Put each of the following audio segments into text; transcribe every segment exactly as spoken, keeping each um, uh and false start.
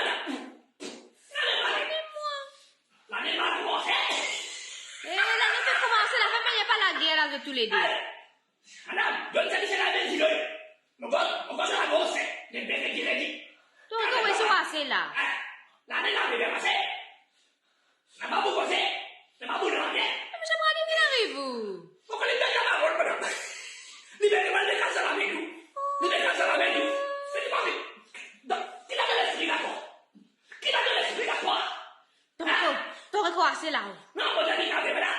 madam. Lame, lame. Lame, lame, lame. Eh, lame pe koumanse, lame, me pa lager la, zot toulede. Ale. Madam, donn sa li, se lame, dilo. Mo gos, mo gos, lame, se, le bebe ki redi. To, to, we, so ase la. Ah, lame, lame, lame, ase. Napa pou koze, napa pou lame. Me sa pou arive, ki ariv ou? Mo kone bien sa parol, madam. Li pe demann mo kase lame nou. Li pe kase lame nou. Me li pa vinn. Donk, ki dan lespri la, kwa? Ki dan lespri la, kwa? Tonton, to, to, ase la, wi. Non, mo dir li, kase la.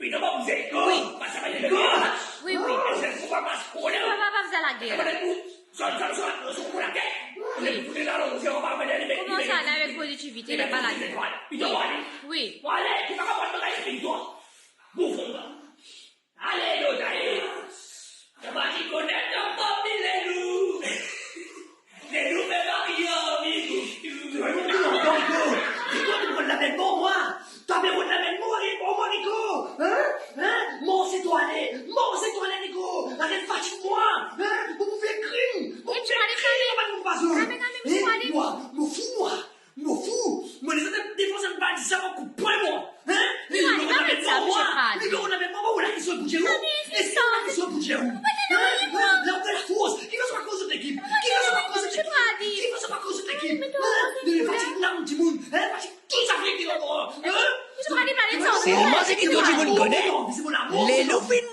Pito mo bouze, kwa? Wi. Pas sa, pa dir, kwa? Wi, wi. Mo dir, fo pa pas, kwa, la. Pa, pa, pa, pa, lager. Mo dir, Zot, zot, zot, zot, zot pou latet. Wi. Zot pou latet, zot pou latet. Koumanse ale avek pozitivite, li pa lager. Wi. Wi. Bon, ale, ki pa kapab respekte twa. Boufon, va. Ale, lot, ale. Sa pa ti kone, non, pa vini, Lelou. Lelou, me pa vini, Lelou. Lelou, Lelou, Lelou. Twa pe rod lame pou mwa. Twa pe rod lame pou mwa, Nico. Hein? Hein? Manz twa ale. Manz twa ale, Nico. Aret fatig mwa. Hein? Ou pou fer krim. Ou pou fer krim, ou pa pou pa zot. Hein? Mwa, mo fou, mwa. Mo fou. Mo deza defans enn bandi sa, mo koup pwin, mwa. Hein? Li rod lame pou mwa. Li rod lame pou mwa, ou la ki zot boudje ou. E si ou la ki zot boudje ou. Hein? Hein? La, ou la fors. Ki fer zot pa koz zot lekip? Ki fer zot pa koz zot lekip? Ki fer zot pa koz zot lekip? Hein? Li fatig nam dimoun. Hein? Fatig Tou sa fini, non, non, hein? Selman seki to dimoun kone, Lelou finn